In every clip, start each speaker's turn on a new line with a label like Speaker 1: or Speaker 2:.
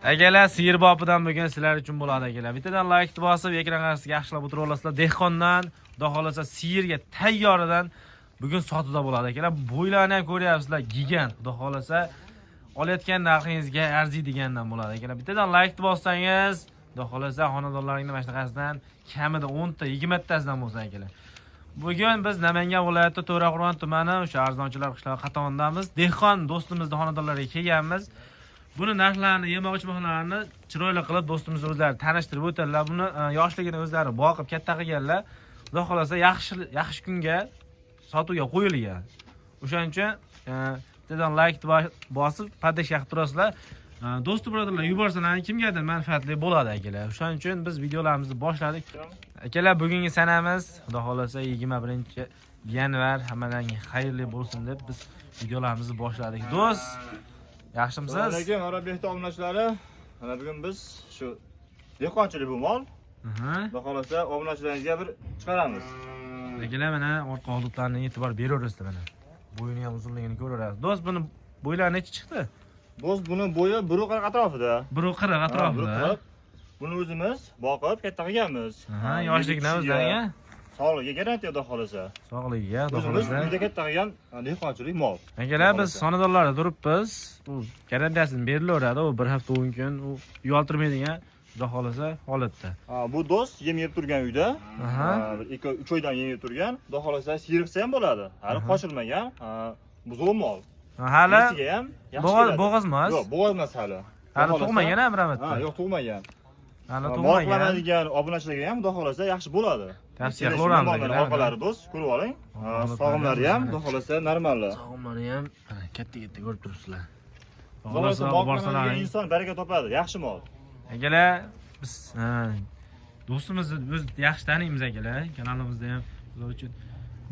Speaker 1: Akalar, sigir bopidan bugun sizlar uchun bo'ladi akalar. Bittadan like bosib, ekran qarshisiga yaxshilab o'tirib olasizlar. Dehqondan, xudo xohlasa, sigirga tayyoridan bugun sotuvda bo'ladi akalar. Bo'ylarini ham ko'ryapsizlar, gigant. Xudo xohlasa, olayotgan narxingizga arziydigandan bo'ladi akalar. Bittadan like bossangiz, xudo xohlasa, xonadonlaringni mana shunaqasidan kamida 10 ta, 20 tasidan bo'lsa akalar. Bugun biz Namangan viloyati To'raqo'rg'on tumani o'sha arzonchilar qishlog'i qatorindamiz. Dehqon do'stimizni xonadonlariga kelganmiz. Buni narxlarini, yemoq ichmoqlarini chiroyli qilib do'stimiz o'zlari tanishtirib o'tadilar. Buni yoshligini o'zlari boqib katta qilganlar. Xudo xohlasa, yaxshi yaxshi kunga sotuvga qo'yilgan. O'shaning uchun bittadan like bosib, поддержка qilib turasizlar. Do'st birodarlar yuborsalar kimgadir manfaatli bo'ladi akalar. O'shaning uchun biz videolarimizni boshladik. Akalar, bugungi sanamiz xudo xohlasa 21 yanvar, hammalarga xayrli bo'lsin deb biz videolarimizni boshladik. Do'st, yaxshimisiz?
Speaker 2: Assalomu alaykum, Arabiyat obunachilari. Mana bugun biz shu dehqonchilik bu mol. Xudo xohlasa, obunachilaringizga bir chiqaramiz.
Speaker 1: Akalar, mana orqa hududlarni e'tibor beraverasizlar mana. Bo'yini ham uzunligini ko'raverasiz. Do'st, buni bo'ylari necha chiqdi?
Speaker 2: Do'st, buni bo'yi 1,40 atrofida.
Speaker 1: 1,40 atrofida.
Speaker 2: Ha, 1,40. Buni o'zimiz boqib katta qilganmiz.
Speaker 1: Aha, yoshligidan o'zlariga
Speaker 2: Sog'ligiga garantiya, xudo xohlasa.
Speaker 1: Sog'ligiga, xudo
Speaker 2: O'zimiz
Speaker 1: xohlasa.
Speaker 2: uyda katta qilgan dehqonchilik mol.
Speaker 1: Akalar, biz
Speaker 2: Xudo xohlasa.
Speaker 1: xonadonlarda turibmiz. U garantiyasini berilaveradi. U bir hafta 10 kun u uyaltirmaydigan, xudo xohlasa, holatda.
Speaker 2: Ha, bu do'st yem yeb turgan uyda. Ha, bir 2-3 oydan yem yeb turgan. Xudo xohlasa, siyriqsa ham bo'ladi. Hali qochirmagan. Ha, buzov mol.
Speaker 1: Hali
Speaker 2: Nesiga ham yaxshi keladi.
Speaker 1: Bo'g'iz emas.
Speaker 2: Yo'q, bo'g'oz emas hali.
Speaker 1: Hali
Speaker 2: Xudo xohlasa-
Speaker 1: tug'magan ha bir
Speaker 2: Ha,
Speaker 1: marta.
Speaker 2: yo'q, tug'magan.
Speaker 1: Hali
Speaker 2: Mol
Speaker 1: tug'magan.
Speaker 2: qilaman obunachilarga ham xudo xohlasa yaxshi bo'ladi.
Speaker 1: Tavsiya
Speaker 2: Kelishgan
Speaker 1: qilaveramiz
Speaker 2: mollar
Speaker 1: akalar.
Speaker 2: Orqalari do'st, ko'rib oling. Ha,
Speaker 1: Orqalari
Speaker 2: sog'imlari ham
Speaker 1: mana.
Speaker 2: xudo xohlasa normal.
Speaker 1: Sog'imlari ham mana katta katta ko'rib turibsizlar.
Speaker 2: Xudo xohlasa, mol qilaman degan
Speaker 1: Borsalaring.
Speaker 2: inson baraka topadi, yaxshi mol.
Speaker 1: Akalar, biz ha, do'stimizni biz yaxshi taniymiz akalar. Kanalimizda ham misol uchun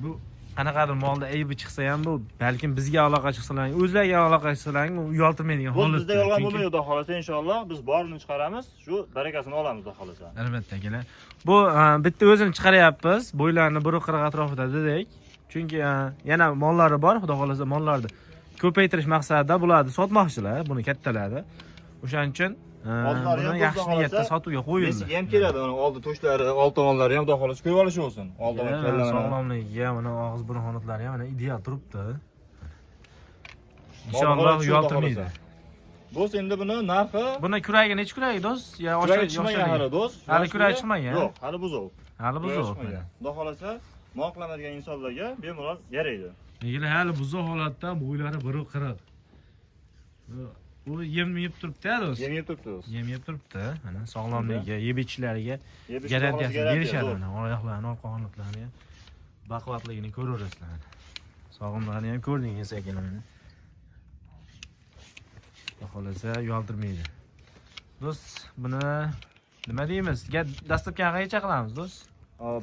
Speaker 1: bu qanaqadir molda aybi chiqsa ham, bu balkim bizga aloqa chiqsalaring, o'zlariga aloqa chiqsalaring, u uyaltirmaydigan
Speaker 2: Do'st,
Speaker 1: holatda.
Speaker 2: bizda yolg'on
Speaker 1: Chunki-
Speaker 2: bo'lmaydi, xudo xohlasa, inshaalloh biz borini chiqaramiz, shu barakasini olamiz, xudo xohlasa.
Speaker 1: Albatta akalar. Bu bitta o'zini chiqaryapmiz. Bo'ylarini 1,40 atrofida dedik. Chunki yana mollari bor, xudo xohlasa, mollarni ko'paytirish maqsadida bularni sotmoqchilar, buni kattalari. O'shaning uchun
Speaker 2: Oldilari ham
Speaker 1: buni yaxshi
Speaker 2: xudo
Speaker 1: niyatda
Speaker 2: xohlasa,
Speaker 1: sotuvga qo'yildi.
Speaker 2: Nesiga ham keladi, mana oldi to'shlari, old tomonlari ham xudo xohlasa ko'rib olish bo'lsin. Old tomon
Speaker 1: Mana
Speaker 2: kalla mana.
Speaker 1: sog'lomligiga, mana og'iz burun honatlari ham mana ideal turibdi.
Speaker 2: Mol
Speaker 1: Inshaalloh
Speaker 2: holat shu, xudo
Speaker 1: uyaltirmaydi.
Speaker 2: xohlasa. Do'st, endi buni narxi
Speaker 1: Buni kuragi nechi kuragi, do'st? Ya
Speaker 2: kuragi chiqmagan hali, do'st.
Speaker 1: Hali kuragi chiqmagan?
Speaker 2: Yo'q, hali buzov.
Speaker 1: Hali
Speaker 2: Kuragi
Speaker 1: buzov.
Speaker 2: chiqmagan. Xudo xohlasa, mol qilaman insonlarga bemalol yaraydi.
Speaker 1: Lekin hali buzov holatda, bo'ylari 1,40. Bu yem yeb turibdi, do'st.
Speaker 2: Yem yeb turibdi, do'st.
Speaker 1: Yem yeb turibdi. Mana sog'lomligiga, yeb ichishlariga
Speaker 2: Yeb ichish
Speaker 1: garantiyasini
Speaker 2: garantiya,
Speaker 1: berishadi
Speaker 2: zo'r.
Speaker 1: mana oyoqlarini, orqa qanotlarini ham baquvvatligini ko'raverasizlar mana. Sog'imlarini ham ko'rdingiz akalar mana. Xudo xohlasa uyaltirmaydi. Do'st, buni nima deymiz? Dastlabki qayercha qilamiz, do'st?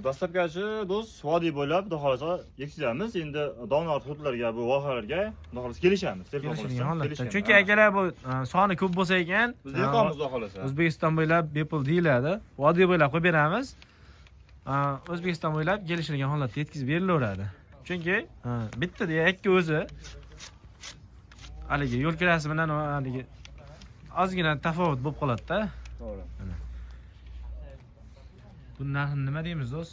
Speaker 2: Dastlabki do'st, vodiy bo'ylab xudo xohlasa yetkazamiz. Endi donor hududlarga, bu vohalarga xudo xohlasa kelishamiz. Telefon
Speaker 1: Kelishilgan
Speaker 2: qilishsa,
Speaker 1: holatda.
Speaker 2: kelishgan.
Speaker 1: Chunki
Speaker 2: Ha.
Speaker 1: akalar, bu soni ko'p bo'lsa ekan,
Speaker 2: Biz dehqonmiz, xudo xohlasa.
Speaker 1: O'zbekiston bo'ylab bepul deyiladi. Vodiy bo'ylab qo'yib beramiz. O'zbekiston bo'ylab kelishilgan holatda yetkazib berilaveradi. Chunki bitta yakka o'zi haligi yo'l kirasi bilan haligi ozgina tafovut bo'lib qoladi-da.
Speaker 2: To'g'ri.
Speaker 1: Buni narxini nima deymiz, do'st?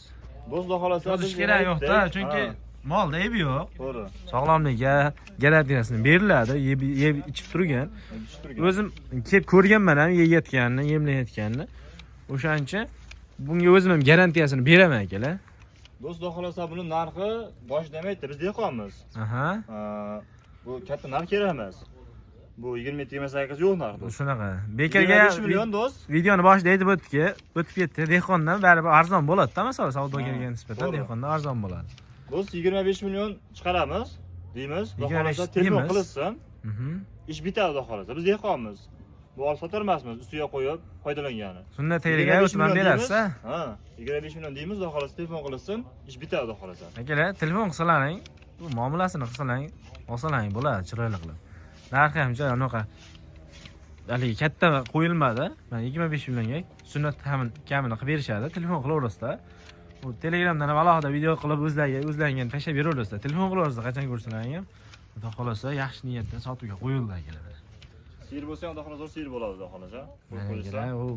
Speaker 2: Do'st, xudo xohlasa
Speaker 1: Yozish
Speaker 2: biz
Speaker 1: kerak yo'q-da,
Speaker 2: aytdik.
Speaker 1: chunki
Speaker 2: Ha,
Speaker 1: molda aybi yo'q.
Speaker 2: To'g'ri.
Speaker 1: Sog'lomligiga garantiyasini beriladi, yeb yeb ichib turgan.
Speaker 2: Yeb ichib turgan.
Speaker 1: O'zim kelib ko'rganman ham yeyotganini, yemlayotganini. O'shaning uchun bunga o'zim ham garantiyasini beraman akalar.
Speaker 2: Do'st, xudo xohlasa buni narxi boshida ham aytdi, biz dehqonmiz. Ha, bu katta narx kerak emas. Bu 27 28 yo'q narx, do'st.
Speaker 1: Shunaqa. Bekorga
Speaker 2: 25 million, do'st.
Speaker 1: Videoni boshida aytib o'tdiki, o'tib ketdi. Dehqondan baribir arzon bo'ladi-da, masalan, savdogarga nisbatan dehqondan arzon bo'ladi.
Speaker 2: Do'st, 25 million chiqaramiz deymiz. Xudo
Speaker 1: 25
Speaker 2: xohlasa telefon
Speaker 1: deymiz.
Speaker 2: qilishsin. Ish bitadi, xudo xohlasa. Biz dehqonmiz. Bu olib sotar emasmiz, ustiga qo'yib foydalangani.
Speaker 1: Sunnat tayriga
Speaker 2: 25
Speaker 1: o'tman
Speaker 2: million
Speaker 1: berasiz,
Speaker 2: deymiz. Ha, 25 million deymiz, xudo xohlasa telefon qilishsin, ish bitadi, xudo xohlasa.
Speaker 1: Akalar, telefon qilsalaring, bu muomalasini qilsalaring, olsalaring bo'ladi chiroyli qilib. Narxi ham juda anaqa haligi katta qo'yilmadi. Mana 25 millionga sunnat kamini qilib berishadi. Telefon qilaverasizlar. U Telegramdan ham alohida video qilib o'zlariga o'zlaringga tashlab beraverasizlar. Telefon qilaverasizlar qachon ko'rsalaring ham. Xudo xohlasa yaxshi niyatda sotuvga qo'yildi akalar.
Speaker 2: Siyir bo'lsa ham xudo xohlasa zo'r siyir bo'ladi xudo xohlasa. Qo'yib
Speaker 1: Mana
Speaker 2: qo'yilsa.
Speaker 1: akalar, u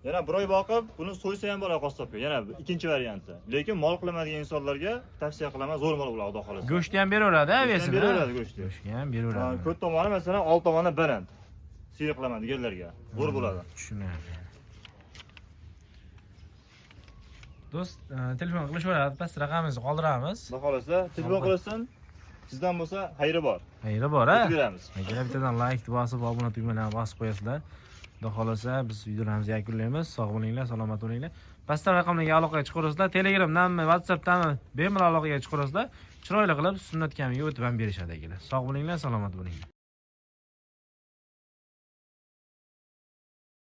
Speaker 2: Yana bir oy boqib, buni so'ysa ham bo'ladi qassobga. Yana ikkinchi varianti. Lekin mol qiladigan insonlarga tavsiya qilaman, zo'r mol bo'ladi xudo xohlasa.
Speaker 1: Go'shtni ham beraveradi,
Speaker 2: Go'shtni ham
Speaker 1: vesini.
Speaker 2: Beraveradi go'shtni.
Speaker 1: Go'shtni ham beraveradi.
Speaker 2: Ko'p tomoni masalan, old tomoni baland. Siyir qilaman deganlarga zo'r bo'ladi.
Speaker 1: Tushunarli. Do'st, telefon qilishaveradi, past raqamimizni qoldiramiz.
Speaker 2: Xudo xohlasa telefon qilsin. Sizdan bo'lsa xayri bor.
Speaker 1: Xayri bor, a?
Speaker 2: Aytib beramiz.
Speaker 1: Akalar, bittadan like bosib, obuna tugmalarini bosib qo'yasizlar. Xudo xohlasa biz videolarimizni yakunlaymiz. Sog' bo'linglar, salomat bo'linglar. Pastdan raqamlarga aloqaga chiqaverasizlar. Telegramdanmi, WhatsAppdanmi bemalol aloqaga chiqaverasizlar. Chiroyli qilib sunnat kamiga o'tib ham berishadi akalar. Sog' bo'linglar, salomat bo'linglar.